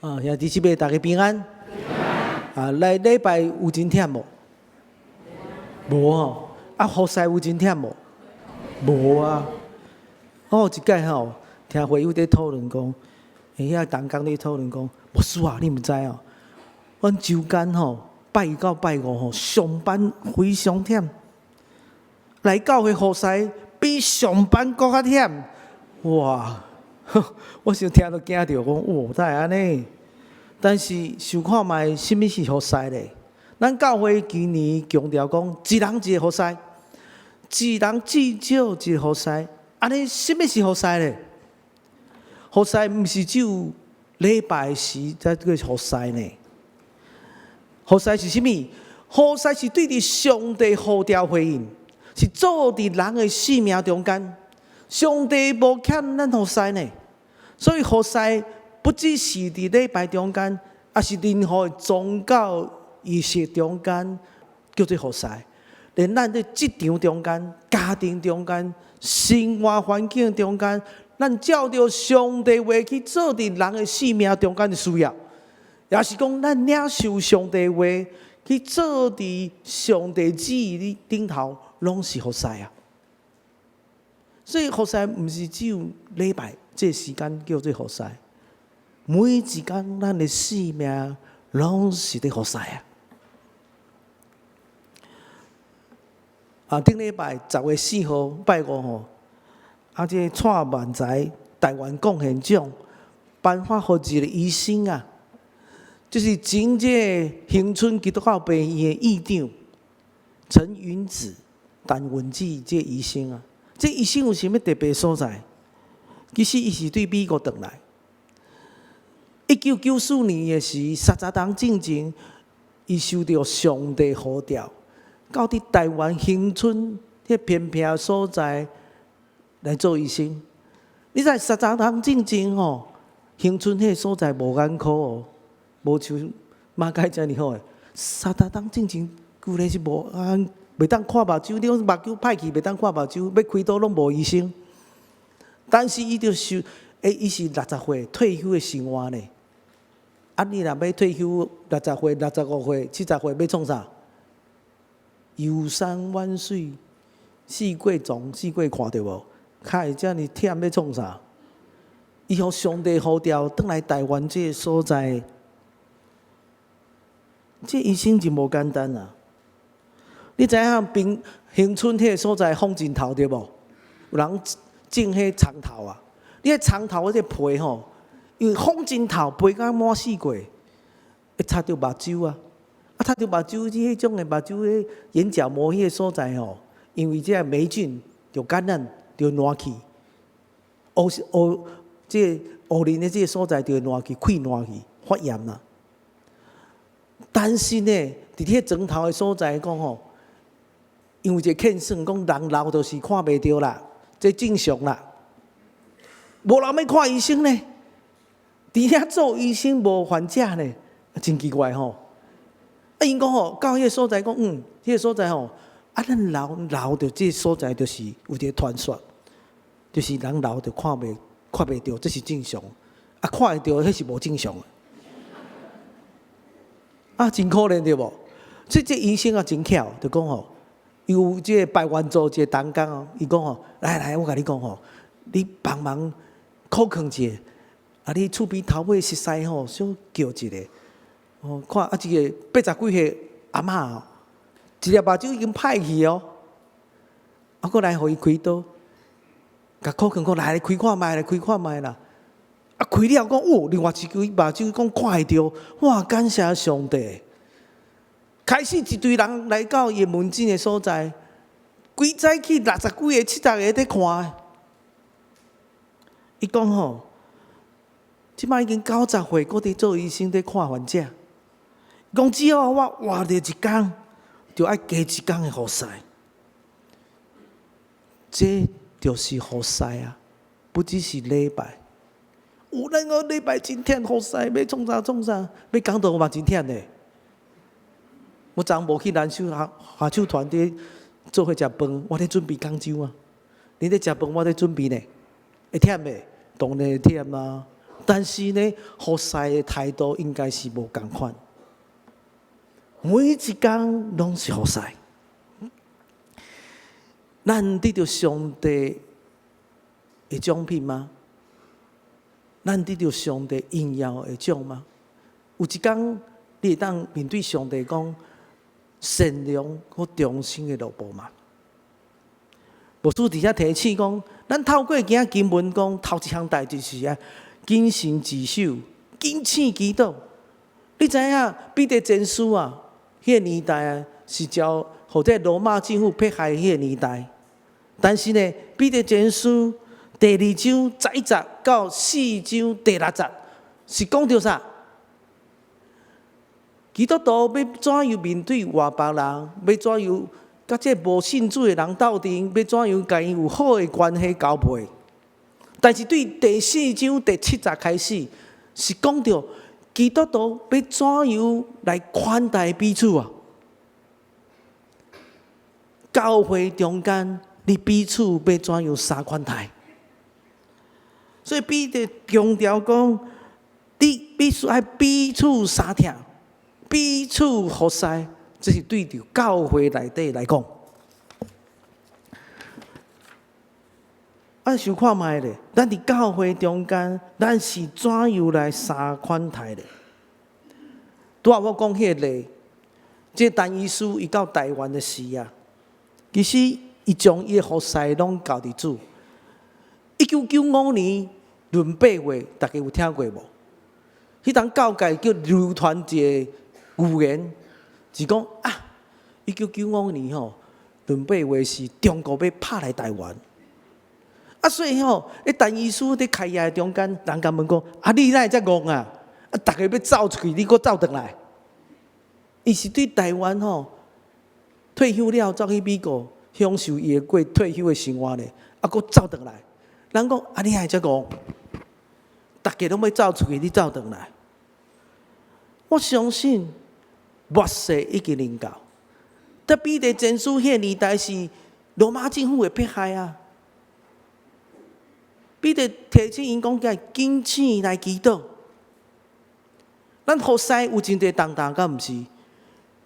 啊，兄弟姊妹，大家平安。啊，來禮拜有真忝無？無吼。啊，服侍有真忝無？無啊。我有一擺吼，聽會友佇討論講，遐同工佇討論講，牧師啊，你毋知哦，阮周間吼，拜一到拜五吼，上班非常忝，來教會服侍比上班閣較忝。哇！我想聽都驚著，講哇，哪會按呢？但是想看覓，啥物是服侍咧？咱教會今年強調講，一人一个服侍，一人至少一个服侍。按呢，啥物是服侍咧？服侍毋是只有禮拜時才叫服侍呢？服侍是啥物？服侍是對佇上帝呼召回應，是做佇人的生命中間。上帝無欠咱服侍呢，所以服侍不只是佇禮拜中間，抑是任何宗教儀式中間叫做服侍。連咱佇職場中間、家庭中間、生活環境中間，咱照著上帝話去做佇人的生命中間的需要，也是講咱領受上帝話去做佇上帝旨意頂頭，攏是服侍啊。所以服侍毋是只有禮拜這時間叫做服侍，每一工咱的生命攏是佇服侍啊！啊，頂禮拜10月4號拜五吼，啊，這個蔡萬才台灣貢獻獎頒發予一个醫生啊，就是前這個恆春基督教病院的院長陳雲子、陳雲子這個醫生啊。這醫生有啥物特別所在？其實伊是對美國轉來。1994年的時，30冬進前，伊受著上帝呼召，到佇台灣恆春彼偏僻所在來做醫生。你知三十冬進前吼，恆春彼个所在無眼科哦，無像馬偕遮爾好的。三十冬進前，居然是無眼。袂當看目睭，你講目睭歹去，袂當看目睭，欲開刀攏無醫生。但是伊就受，伊是60歲退休的生活呢。啊，你若欲退休六十歲、65歲、70歲，欲創啥？遊山玩水，四界撞，四界看著無？較會遮爾忝，欲創啥？伊予上帝呼召，轉來台灣這个所在，這醫生真無簡單啊！你知影平恆春彼个所在風箏頭對無？有人種彼蔥頭啊！你彼蔥頭彼个皮吼，因為風箏頭飛甲滿四界，會擦著目睭啊！啊，擦著目睭，這彼種的目睭彼眼角膜彼个所在吼，因為這个黴菌就感染，就爛去，烏烏這個烏輪的這个所在就會爛去，潰爛去，發炎啦。但是呢，佇彼個磚頭的所在講吼，因為一個現象，講人老就是看袂著啦，這正常啦。無人欲看醫生呢，佇遐做醫生無患者呢，真奇怪吼。啊，𪜶講吼，到彼個所在講，彼個所在吼，啊，咱老老著這個所在就是有一個傳說，就是人老就看袂著，這是正常。啊，看會著，彼是無正常。啊，真可憐對無？這這醫生啊真巧，就講吼。有這個排灣族一個同工哦，伊講吼，來來，我共你講吼，你幫忙苦勸一下，啊，你厝邊頭尾熟似吼，小叫一下，哦，看啊，這個80幾歲阿嬤哦，一粒目睭已經歹去哦，啊，閣來予伊開刀，共苦勸講來開看覓來開看覓啦，啊，開了講哦，另外一支目睭講看會著，哇，感謝上帝！開始一堆人來到伊門診的所在，規早起60幾个、70個佇看。伊講吼，這擺已經90歲，閣佇做醫生佇看患者。講只要我活著一工，就愛加一工的服侍。這就是服侍啊，不只是禮拜。有咱個禮拜真忝服侍，欲創啥創啥，欲講道嘛真忝的。我昨昏無去南秀下下手團佇做伙食飯，我咧準備講章啊。你咧食飯，我咧準備呢。會忝袂？當然會忝啊。但是呢，服侍的態度應該是無仝款。每一工攏是服侍。咱得著上帝的獎品嗎？咱得著上帝榮耀的獎嗎？有一工，你會當面對上帝講善良閣忠心的奴僕嗎？牧師佇遮提醒講，咱透過今仔經文講，頭一項代誌是啊，謹慎自守，警醒祈禱。你知影彼得前書啊，彼個年代啊，是遭予這羅馬政府迫害彼個年代。但是呢，彼得前書第二章11節到四章第六節，是講著啥？基督徒欲怎樣面對外邦人？欲怎樣佮這無信主的人鬥陣？欲怎樣共伊有好的關係交配？但是對第四章第七節開始，是講著基督徒欲怎樣來款待彼此啊？教會中間，你彼此欲怎樣相款待？所以彼得強調講，你必須愛彼此相疼，彼此服侍，這是對著教會內底來講。啊，想看覓咧？咱佇教會中間，咱是怎樣來相款待咧？拄仔我講彼個例，這個陳醫師伊到台灣的時啊，其實伊將伊的服侍攏交佇主。1995年閏八月，大家有聽過無？彼當教界叫流傳一個預言，是講啊，1995年吼，閏八月是中國欲拍來台灣。啊，所以吼，咧陳醫師佇開業的中間，人共問講：啊，你哪會遮戇啊？啊，逐家欲走出去，你閣走轉來？伊是對台灣吼退休了，走去美國享受伊的過退休的生活咧，啊，閣走轉來。人講：啊，你哪會遮戇？逐家攏欲走出去，你走轉來？我相信末世已經臨到。佇彼得前書彼個年代是羅馬政府的迫害啊。彼得提醒𪜶講，愛警醒來祈禱。咱服侍有真濟重擔，敢毋是？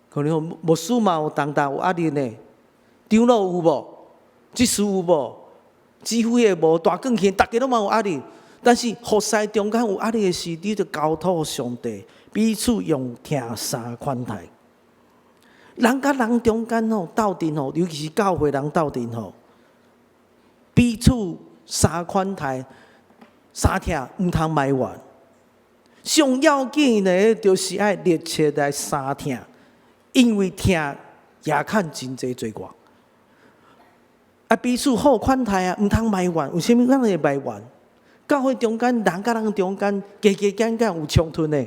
可能牧師嘛有重擔有壓力呢。長老有無？執事有無？指揮的無？大鋼琴，逐家攏嘛有壓力。但是服侍中間有壓力的時，你就交託上帝，彼此用疼相款待。人佮人中間吼鬥陣吼，尤其是教會人鬥陣吼，彼此相款待、相疼，毋通埋怨。上要緊的，就是愛熱切來相疼，因為疼也看真濟罪過。啊，彼此好款待啊，毋通埋怨。為啥物咱會埋怨？教會中間人佮人中間加加減減有衝突的，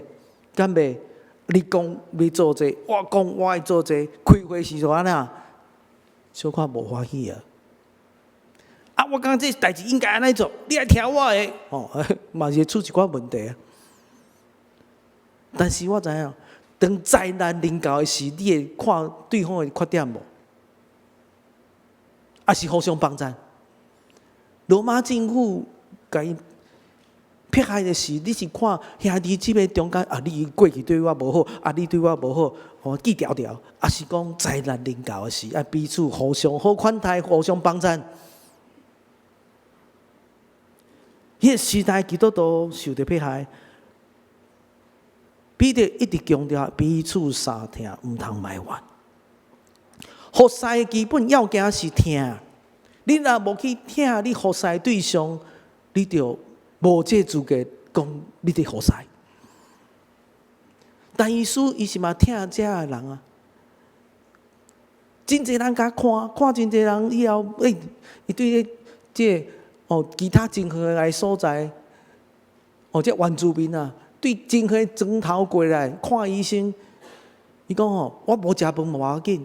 敢袂？你講欲做這個，我講我愛做這個，開會時就按怎？小可無歡喜啊！啊，我感覺這代誌應該按呢做，你愛聽我的，吼，嘛是會出一寡問題啊。但是我知影，當災難臨到的時，你會看對方的缺點無？抑是互相幫贊？羅馬政府共伊迫害的時，你是看兄弟姊妹中間啊，你過去對我無好，啊，你對我無好，哦，記牢牢，抑是講災難臨到的時，啊，彼此互相好款待，互相幫贊。彼個時代基督徒受著迫害，彼得一直強調彼此相疼，毋通埋怨。服侍的基本要件是疼，你若無去疼你服侍的對象，你就無這資格講你佇服侍。陳醫師伊是嘛疼遮的人啊，真濟人共看，看真濟人以後，欸，伊對這個哦，其他真遠的所在，哦，這原住民啊，對真遠轉頭過來看醫生，伊講吼，我無食飯嘛無要緊，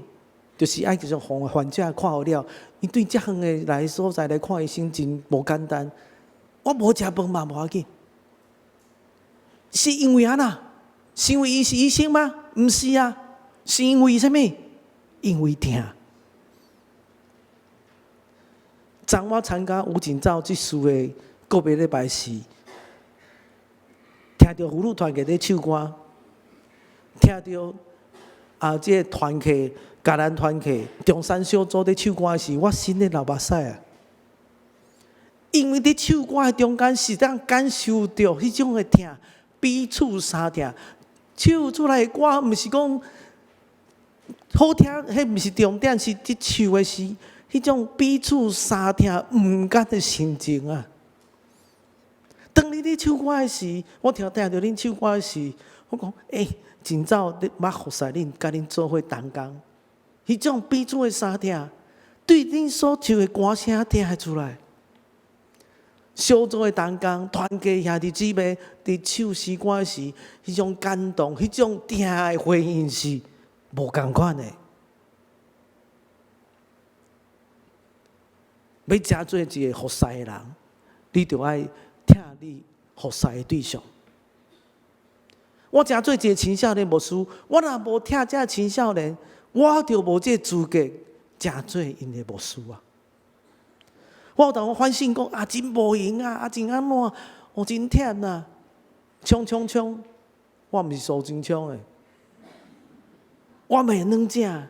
就是愛就是予患者看好了。伊對遮遠的來所在來看醫生真無簡單。我無食飯嘛無要緊，是因為按怎？是因為伊是醫生嗎？毋是啊，是因為啥物？因為疼。昨我參加吳景照這次的告別禮拜時，聽著婦女團契咧唱歌，聽著啊，這個團契、迦南團契、中山小組咧唱歌時，我心咧流目屎啊！因為佇唱歌的中間是當感受著彼種的疼，彼此相疼。唱出來的歌毋是講好聽，彼毋是重點，是佇唱的是彼種彼此相疼、毋甘的心情啊！當你佇唱歌的時，我聽著恁唱歌的時，我講欸，真早你捌服侍恁，佮恁做伙同工，彼種彼此的相疼，對恁所唱的歌聲聽會出來。小組的同工，團契兄弟姊妹佇唱詩歌時，彼種感動、彼種疼的回應是無仝款的。欲成做一个服侍的人，你著愛疼你服侍的對象。我成做一个青少年牧師，我若無疼這青少年，我就無這資格成做𪜶的牧師啊！我有當我反省講啊，真無閒啊，啊真按怎，我真忝啊！衝衝衝！我毋是蘇貞昌的，我袂軟正，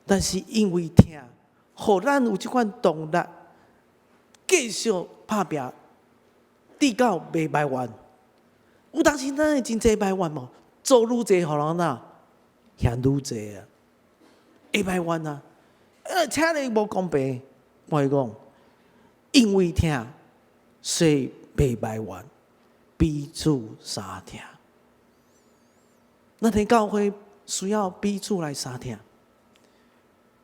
但是因為疼，予咱有這款動力，繼續拍拚，直到袂埋怨。有當時咱會真濟埋怨無？做愈濟，予人哪嫌愈濟啊？會埋怨啊？請你無公平。我共你講，因為疼，所以袂埋怨，彼此相疼。咱佇教會需要彼此來相疼。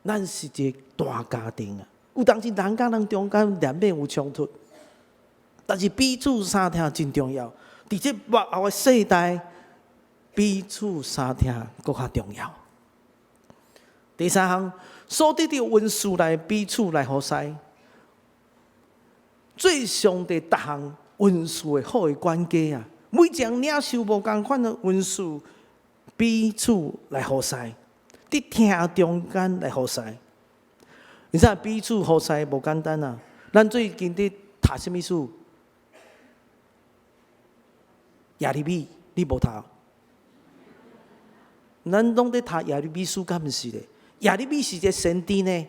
咱是一個大家庭啊，有當時人佮人中間難免有衝突，但是彼此相疼真重要。佇這末後的世代，彼此相疼閣較重要。第三項，所得著恩賜來彼此來服侍，做上帝逐項恩賜的好的管家啊！每一個人領受無仝款的恩賜，彼此來服侍，佇疼中間來服侍。你知彼此服侍無簡單啊！咱最近佇讀啥物書？耶利米，你無讀？咱攏佇讀耶利米書，敢毋是咧？耶利米是一个先知呢，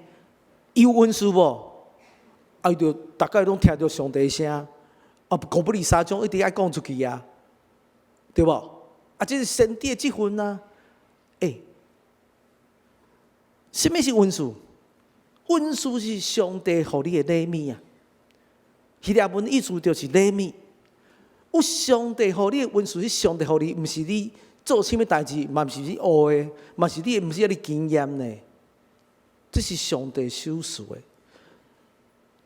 伊有恩賜無？啊，伊就逐擺攏聽著上帝聲，啊，五不離三章一定愛講出去啊，對無？啊，這是先知的職分啊。欸，啥物是恩賜？恩賜是上帝予你的禮物啊。希臘文意思就是禮物。有上帝予你的恩賜是上帝予你，毋是你做啥物代誌，嘛毋是你學的，嘛是你毋是遐爾經驗呢。這是上帝賞賜的。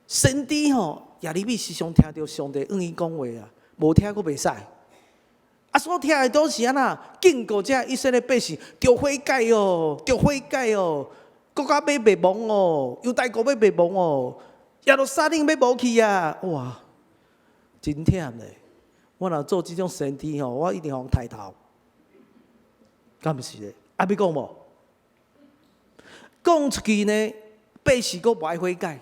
先知吼，耶利米時常聽著上帝向伊講話啊，無聽閣袂使。啊，所聽的都是按怎？警告這以色列百姓，著悔改哦，著悔改哦，國家欲滅亡哦，猶大國欲滅亡哦，耶路撒冷欲無去啊！哇，真忝咧！我若做這種先知吼，我一定予人刣頭。敢毋是咧？啊，欲講無？講出去呢，百姓閣無愛悔改。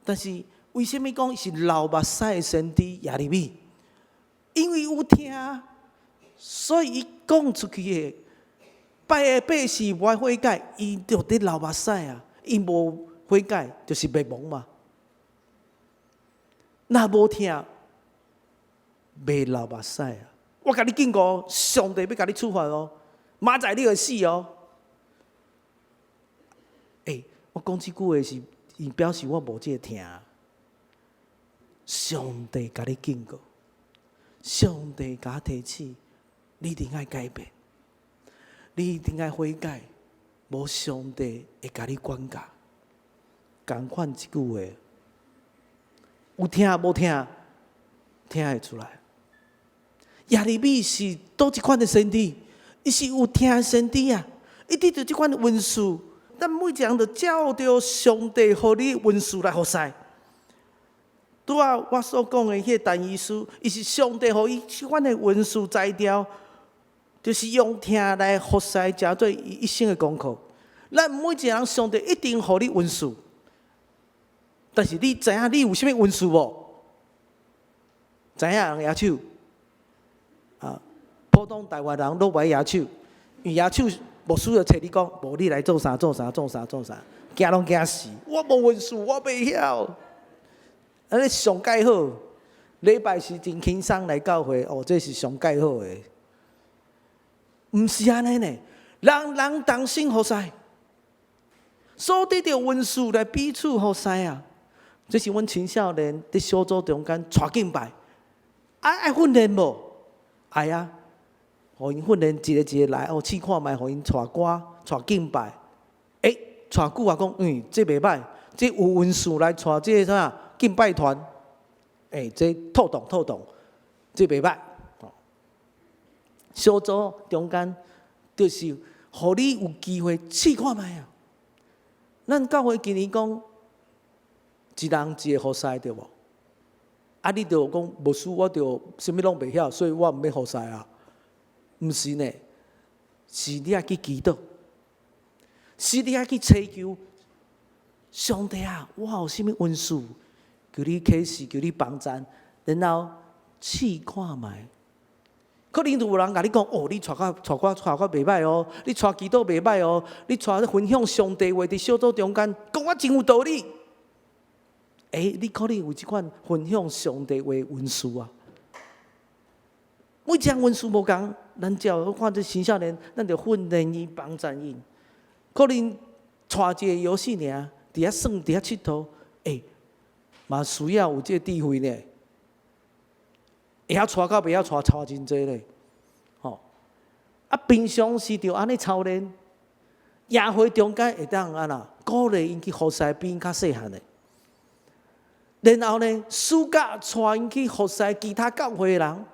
但是為啥物講是流目屎的先知耶利米？因為有疼，所以伊講出去的，百百姓無愛悔改，伊就佇流目屎啊！伊無悔改，就是滅亡嘛。若無疼，袂流目屎啊！我共你警告，上帝欲共你處罰哦，明仔載你會死哦。欸，我講這句話是，伊表示我無這個疼。上帝共你警告，上帝共我提醒，你一定愛改變，你一定愛悔改，無上帝會共你管教。仝款這句話，有疼無疼，聽會出來。耶利米是佗一款的先知？伊是有疼的先知啊！伊得著這款的恩賜，咱每一個人都照著上帝予你恩賜來服侍。拄仔我所講的彼個陳醫師，伊是上帝予伊這款的恩賜才調，就是用疼來服侍，成做伊一生的功課。咱每一個人，上帝一定予你恩賜，但是你知影你有啥物恩賜無？知影人舉手。啊，普通台灣人攏無愛舉手，因為舉手牧師就揣你講，無你來做啥做啥做啥做啥，驚攏驚死。我無恩賜，我袂曉。按呢上蓋好，禮拜時真輕鬆來教會，哦，這是上蓋好的。毋是按呢呢，人人同心服侍，所得著恩賜來彼此服侍啊。這是阮青少年佇小組中間帶敬拜，啊愛訓練無？愛啊，予𪜶訓練一个一个來，哦，試看覓，予𪜶帶歌、帶敬拜。欸，帶久啊，講，嗯，這袂䆀，這有恩賜來帶這个啥敬拜團，欸，這妥當妥當，這袂䆀。小組中間就是予你有機會試看覓啊。咱教會今年講，一人一个服侍對無？啊，你就講牧師，我就啥物攏袂曉，所以我毋免服侍啊。毋是呢，是你愛去祈禱，是你愛去祈求上帝啊！我有啥物恩賜，求你啟示，求你幫贊，然後試看覓。可能就有人共你講，哦，你帶歌帶歌帶歌袂䆀哦，你帶祈禱袂䆀哦，你帶分享上帝話佇小組中間，講啊真有道理。欸，你可能有這款分享上帝話恩賜啊。每一項恩賜無仝，咱照看這青少年，咱就訓練伊、幫贊𪜶。可能帶一個遊戲爾，佇遐耍、佇遐𨑨迌，欸，嘛需要有這個智慧呢。會曉帶佮袂曉帶差真濟咧，吼！啊，平常時就按呢操練，夜會中間會當按怎鼓勵𪜶去服侍比𪜶較細漢的。然後呢，暑假帶𪜶去服侍其他教會的人。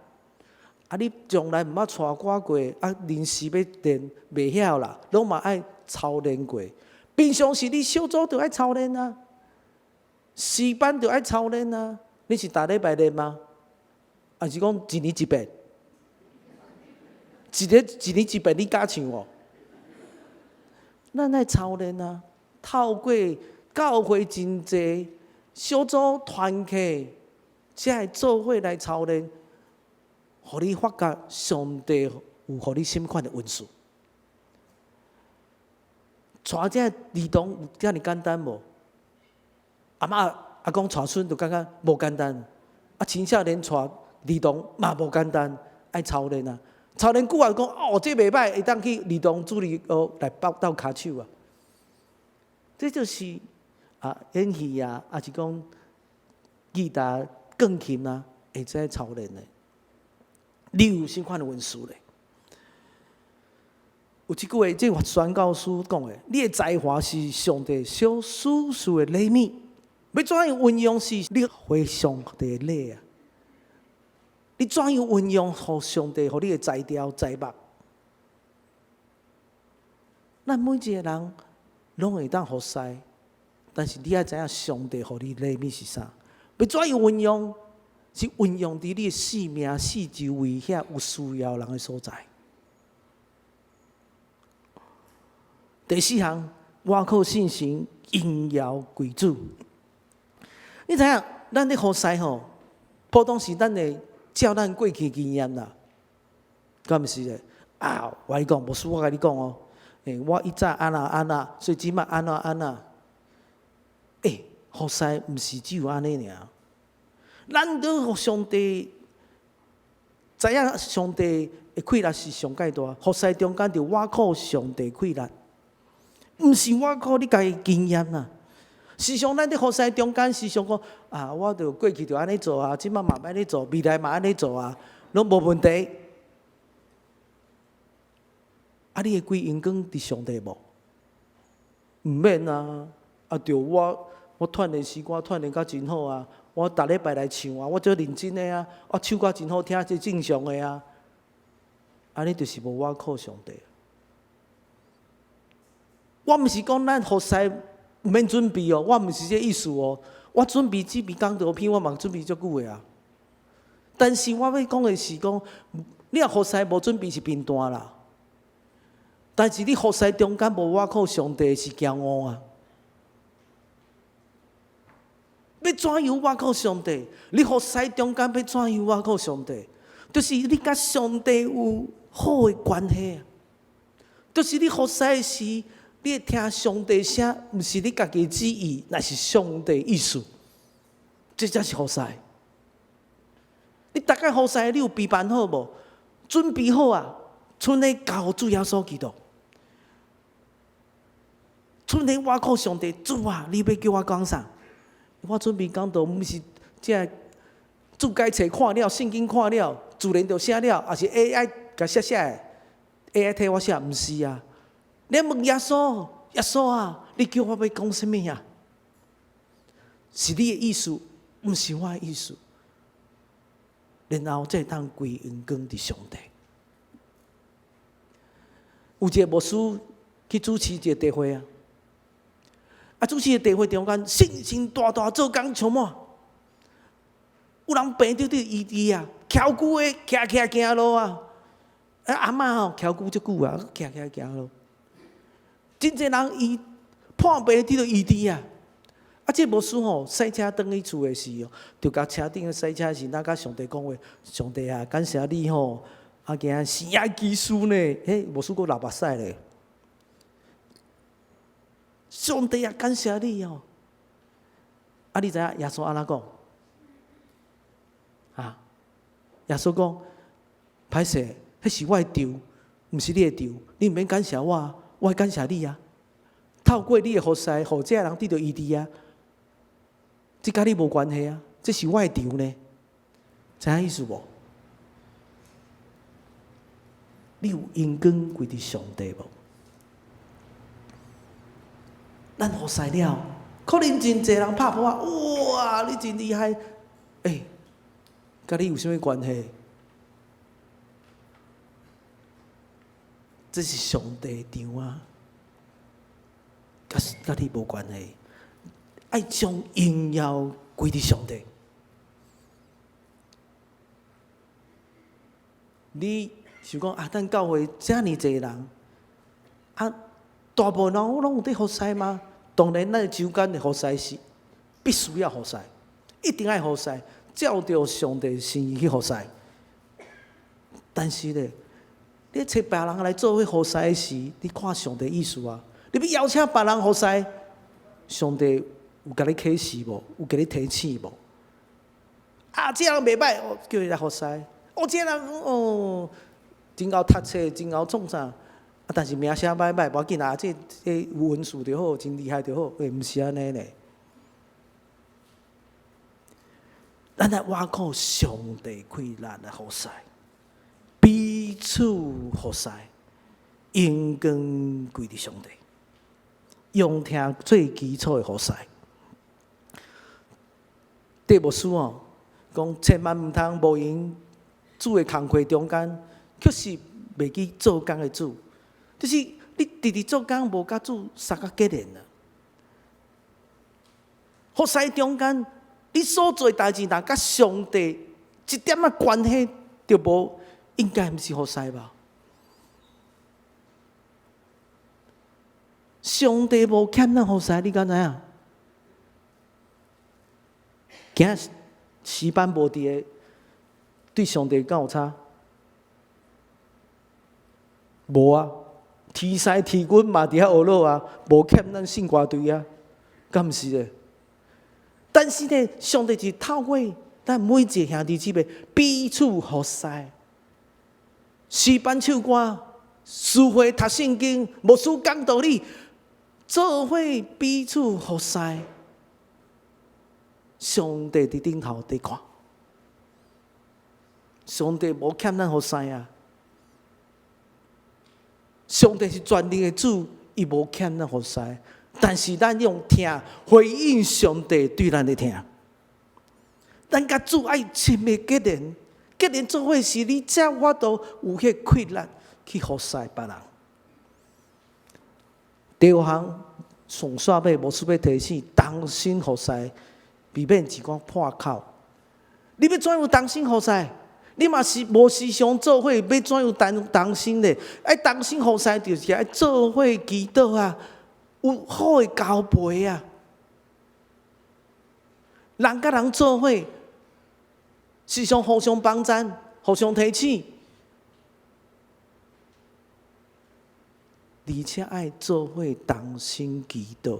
啊，你從來毋捌帶歌過，啊，臨時欲練袂曉啦，攏嘛愛操練過。平常時你小組就愛操練啊，詩班就愛操練啊。你是逐禮拜練嗎？還是講一年一遍？一個一年一遍，你敢唱無？咱愛操練啊，透過教會真濟小組團契，才會做伙來操練，予你發覺上帝有予你啥物款的恩賜。帶這兒童有遮爾簡單無？阿嬤阿公帶孫就感覺無簡單，啊青少年帶兒童嘛無簡單，愛操練啊！操練久啊，講哦，這袂䆀，會當去兒童主日學來鬥鬥跤手啊！這就是啊演戲啊，抑是講吉他、鋼琴啊，會使操練的。你有啥款的恩賜咧？有一句話，這宣教書講的：你的才華是上帝所賜的禮物，欲怎樣運用是你回上帝的禮啊！你怎樣運用予上帝予你的才調才目？咱每一個人攏會當服侍，但是你愛知影上帝予你禮物是啥？欲怎樣運用？是運用佇你的生命四周圍遐有需要人的所在。第四項，倚靠信心，榮耀歸主。你知影，咱咧服侍吼，普通是咱會照咱過去經驗啦，敢毋是咧？啊，我共你講，牧師我共你講哦，欸，我以前按怎按怎，所以這擺按怎按怎。欸，服侍毋是只有按呢爾，咱都予上帝知影上帝的氣力是上蓋大，服侍中間就倚靠上帝氣力，毋是倚靠你家己經驗啊。時常咱佇服侍中間，時常講啊，我著過去就按呢做啊，這擺嘛按呢做，未來嘛按呢做啊，攏無問題。啊，你會歸榮光佇上帝無？毋免啊，啊，著我我鍛鍊詩歌鍛鍊甲真好啊，我逐禮拜來唱啊，我足認真的啊，我唱歌真好聽，這正常的啊。按呢就是無倚靠上帝。我毋是講咱服侍毋免準備哦，我毋是這個意思哦。我準備這篇講道片，我嘛準備足久的啊。但是我欲講的是講，你若服侍無準備是貧惰啦。但是你服侍中間無倚靠上帝是驕傲啊。欲怎樣倚靠上帝？你服侍中間欲怎樣倚靠上帝？就是你佮上帝有好的關係啊。就是你服侍時，你會聽上帝聲，毋是你家己旨意，乃是上帝意思。這才是服侍。你逐擺服侍，你有備辦好無？準備好啊！賰咧交主耶穌基督，賰咧倚靠上帝，主啊，你欲叫我講啥？我準備講道，毋是這注解冊看了，聖經看了，自然就寫了，抑是 AI 共寫寫的，AI 替我寫，毋是啊！你問耶穌，耶穌啊，你叫我欲講啥物啊？是你的意思，毋是我的意思。然後才會當歸榮光佇上帝。有一個牧師去主持一個聚會啊，啊主持個聚會中間，信心大大做工充滿，有人病著佇醫治啊，蹺久的徛起來行路啊，啊阿嬤吼蹺久足久啊，徛起來行路，真濟人伊破病得著醫治啊，啊這牧師吼駛車轉去厝的時候，就共車頂駛車時，若佮上帝講話，上帝啊，感謝你吼。啊！今仔生愛技師呢？嘿，牧師閣流目屎咧。上帝啊，感謝你哦！啊，你知影耶穌按怎講？啊！耶穌講：歹勢，彼是我的場，毋是你的場。你毋免感謝我，我感謝你啊！透過你的服侍，予這个人得著醫治啊！這佮你無關係啊！這是我的場呢，知影意思無？你有榮光歸佇上帝無？咱服侍了，可能真濟人拍噗仔，哇！你真厲害，欸，佮你有啥物關係？這是上帝的場啊，佮佮你無關係。愛將榮耀歸佇上帝。你想講啊，咱教會遮爾濟人，啊，大部分人攏有佇服侍嗎？當然，咱的周間的服侍是必須要服侍，一定愛服侍，照著上帝心意去服侍。但是咧，你揣別人來做伙服侍時，你看上帝意思啊？你欲邀請別人服侍，上帝有共你啟示無？有共你提醒無？啊，這人袂䆀，我叫伊來服侍。哦，這人哦，真𠢕讀冊，真𠢕創啥？啊，但是名聲歹歹，無要緊啊，這這有恩賜就好，真厲害就好，欸，毋是按呢咧。咱愛倚靠上帝氣力來服侍，彼此服侍，榮光歸佇上帝。用疼最基礎的服侍。戴牧師哦，講千萬毋通無閒主的工課中間，卻是袂記做工的主，就是你直直做工無佮主相佮結連啊。服侍中間，你所做代誌，若佮上帝一點仔關係都無，應該毋是服侍吧？上帝無欠咱服侍，你敢知影？今仔詩班無佇个，對上帝敢有差？無啊，天師天軍嘛佇遐學落啊，無欠咱聖歌隊啊，敢毋是咧？但是呢，上帝是透過咱每一個兄弟姊妹彼此服侍，詩班唱歌，司會讀聖經，牧師講道理，做伙彼此服侍，上帝佇頂頭佇看，上帝無欠咱服侍啊！上帝是全能的主，伊無欠咱服侍，但是咱用疼回應上帝對咱的疼。咱佮主愛親密結連，結連做伙時，你才有法度有彼個氣力去服侍別人。第二項上煞尾，牧師欲提醒，同心服侍，避免一寡破口。你欲怎樣同心服侍？你嘛是無時常做伙，欲怎樣同同心咧？愛同心服侍，就是愛做伙祈禱啊，有好的交陪啊。人佮人做伙，時常互相幫贊，互相提醒，而且愛做伙同心祈禱。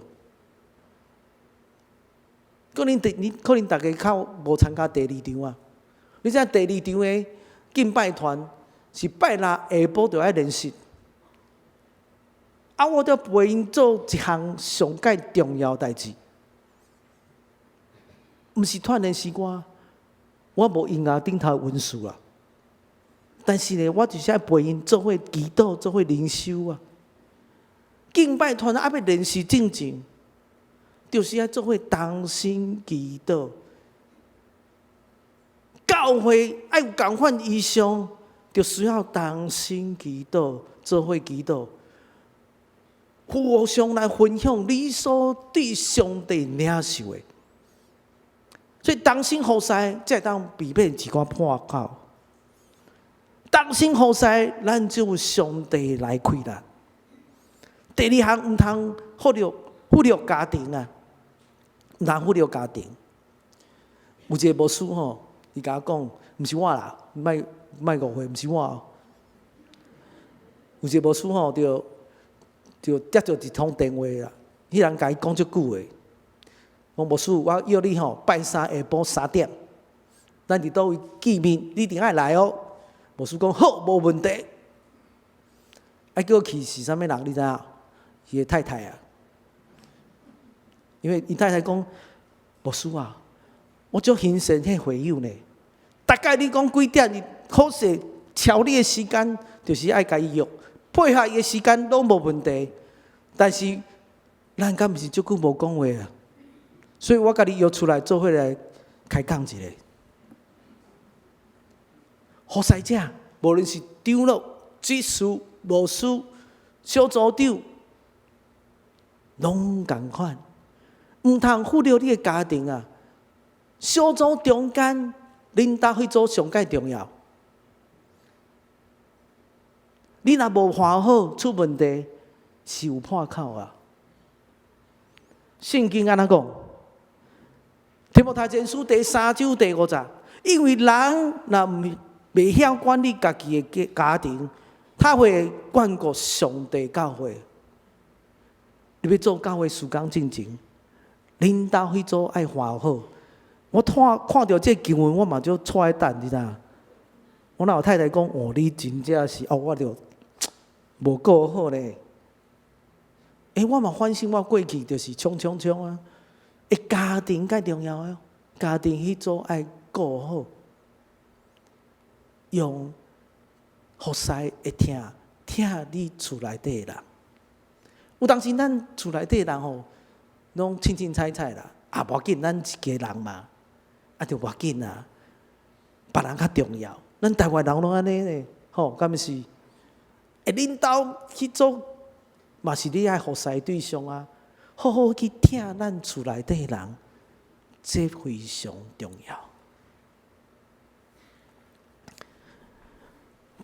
可能第你可能逐家較無參加第二場啊？你知影第二場的敬拜團是拜六下晡就愛練習。啊，我著陪𪜶做一項上蓋重要代誌，毋是鍛鍊詩歌，我無音樂頂頭文書啊。但是呢，我就是愛陪𪜶做伙祈禱，做伙靈修啊。敬拜團猶未練習進前，就是愛做伙同心祈禱。教會愛有仝款異象，就需要同心祈禱，做伙祈禱，互相來分享你所對上帝領受的。所以同心服侍，才會當避免一寡破口。同心服侍，咱就有上帝來開啦。第二項毋通忽略家庭啊，毋通忽略家庭。有一個牧師吼，伊共我講，毋是我啦，莫莫誤會，毋是我。有一個牧師吼，就接著一通電話啦，彼人共伊講足久的。講牧師，我約你吼，拜三下晡3點，咱佇佗位見面，你一定愛來哦。牧師講好，無問題。啊，叫我去是啥物人？你知影？伊的太太啊，因為伊太太講，牧師啊，我足欣賞彼會友呢。大概你講幾點？伊好勢超你的時間，就是愛共伊約，配合伊的時間攏無問題。但是咱敢毋是足久無講話啊？所以我共你約出來做伙來開講一下。服侍者，無論是長老、執事、牧師、小組長，攏仝款，毋通忽略你的家庭啊！小組中間，恁兜彼組上蓋重要。你若無看好，出問題是有破口啊！聖經按怎講？提摩太前書第三章第五節，因為人若毋袂曉管理家己的家庭，他會管顧上帝教會。你欲做教會事工進前，恁兜彼組愛看好。我看看著這個經文，我嘛足𤆬等，你知影？我若有太太講，哦，你真正是，哦，我就無顧好咧。欸，我嘛反省我過去就是衝衝衝啊！欸，家庭較重要啊，家庭彼組愛顧好，用服侍會疼疼你厝內底的人。有當時咱厝內底人吼，攏凊凊彩彩啦，啊，無要緊，咱一家人嘛，啊，就無要緊啊，別人較重要。咱台灣人攏按呢咧，吼，敢毋是？欸，恁兜彼組嘛是你愛服侍的對象啊，好好去疼咱厝內底人，這非常重要。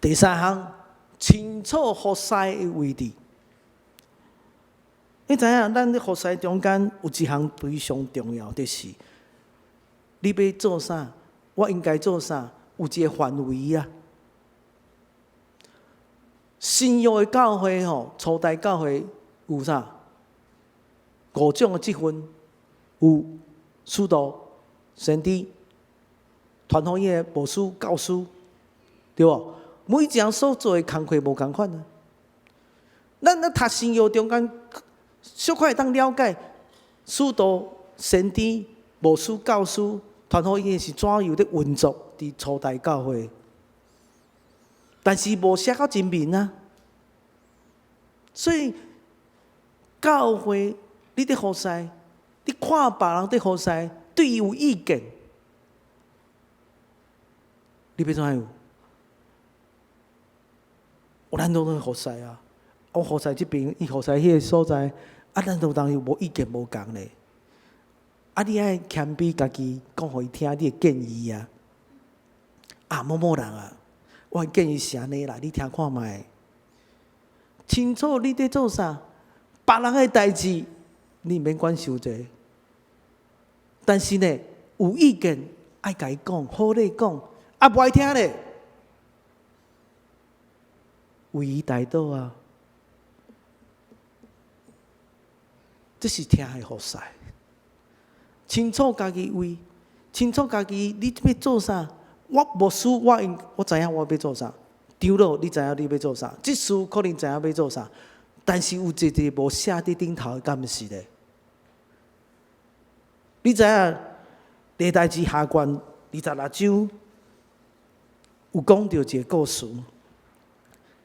第三項，清楚服侍的位置。你知影，咱佇服侍中間有一項非常重要，就是你欲做啥，我應該做啥，有一個範圍啊。新約的教會吼，初代教會有啥？五種的職分，有使徒、先知、傳福音的牧師、教師，對無？每一人所做的工課無仝款啊。咱咧讀新約中間，小可會當了解使徒、先知、牧師、教師、傳福音是怎樣咧運作佇初代教會，但是無寫甲真明啊。所以教會你佇服侍，你看別人佇服侍，對伊有意見，你欲怎樣？咱攏咧服侍啊！我服侍這邊，伊服侍彼个所在，啊，咱有當時無意見無仝咧。啊，你愛謙卑家己，講予伊聽你的建議啊。啊，某某人啊，我的建議是按呢啦，你聽看覓。清楚你佇做啥，別人的代誌你毋免管傷濟。但是呢，有意見愛共伊講，好咧講，啊，無愛聽咧。為伊代禱啊！這是疼的服侍，清楚家己位，清楚家己你欲做啥。我牧師，我應我知影我欲做啥。長老，你知影你欲做啥？執事可能知影欲做啥，但是有一個無寫佇頂頭的，敢毋是咧？你知影歷代志下卷26章有講著一個故事，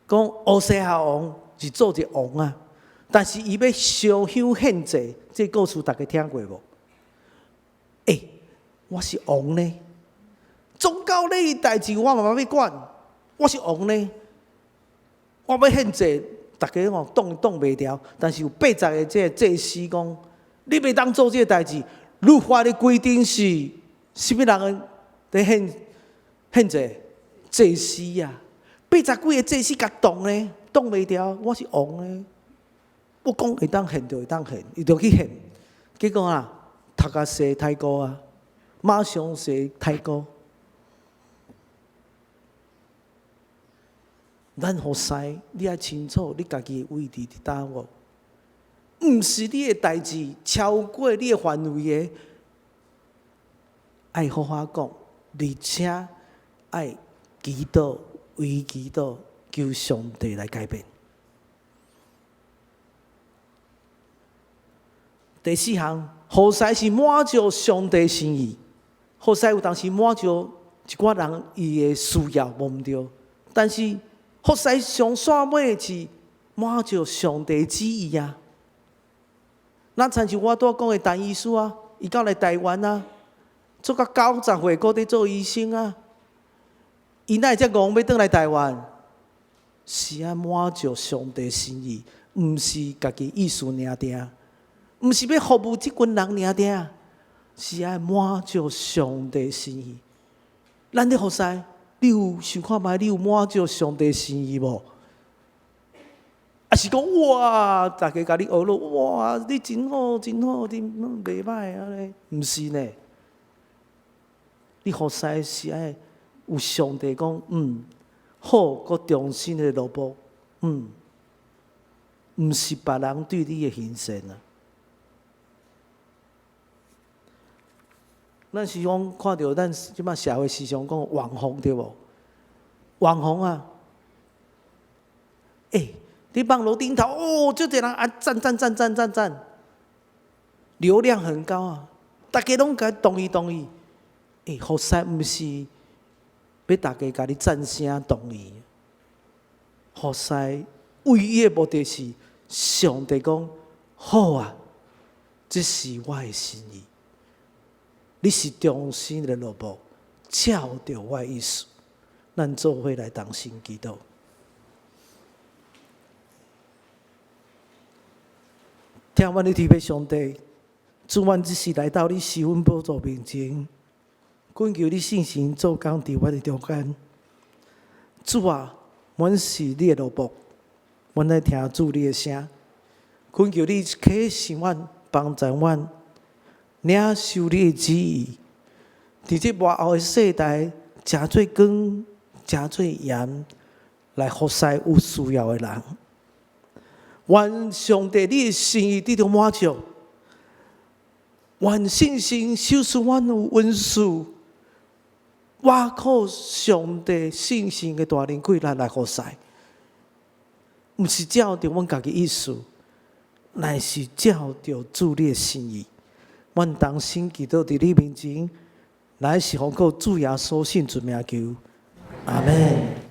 講烏西亞王是做一個王啊，但是伊欲燒香獻祭，這個故事大家聽過無？欸，我是王呢，宗教禮儀代誌我嘛欲管，我是王呢，我欲獻祭，大家吼擋擋袂牢，但是有八十個這個祭司講，你袂當做這個代誌，律法的規定是啥物人佇獻獻祭？祭司啊，八十幾個祭司共擋呢，擋袂牢，我是王呢，我講會當獻就會當獻，伊就去獻，結果啊，頭殼踅太高啊，馬上踅太高。咱服侍，你愛清楚你家己的位置佇佗無？毋是你的代誌超過你的範圍的，愛好好講，而且愛祈禱，為祈禱，求上帝來改變。第四項，服侍是滿足上帝心意。服侍有當時滿足一寡人伊的需要，無毋對，但是服侍上煞尾是滿足上帝旨意啊！咱親像我拄仔講的陳醫師啊，伊到來台灣啊，做到90歲，閣佇做醫生啊。伊哪會遮戇欲轉來台灣？是愛滿足上帝心意，毋是家己意思爾定，毋是欲服務這群人爾定，是愛滿足上帝心意。咱咧服侍，你有想看覓？你有滿足上帝心意無？啊是講哇，大家共你學咯，哇，你真好，真好，你袂歹按呢，毋是呢？你服侍是愛有上帝講，好，閣忠心的奴僕，毋是別人對你的欣賞啊。咱時常看著咱這擺社會時常講網紅對無？網紅啊，欸，佇網路頂頭哦，足濟人按讚讚讚讚讚讚，流量很高啊，大家攏共同意同意。欸，服侍毋是欲大家共你讚聲同意，服侍唯一的目的是上帝講好啊，這是我的心意。你是忠心的奴僕，照著我的意思，咱做伙來同心祈禱。疼阮的天父上帝，主，阮這時來到你施恩寶座面前，懇求你聖神做工佇阮的中間。主啊，阮是你的奴僕，阮愛聽主你的聲，懇求你啟示阮，幫助阮。領受你的旨意，佇這末後的世代，成做光，成做鹽，來服侍有需要的人。願上帝你的心意得著滿足，願聖神賞賜阮有恩賜，倚靠上帝聖神的大能氣力來服侍，毋是照著阮家己意思，乃是照著主你的心意。阮同心祈禱佇你面前，乃是奉靠主耶穌聖尊名求，阿門。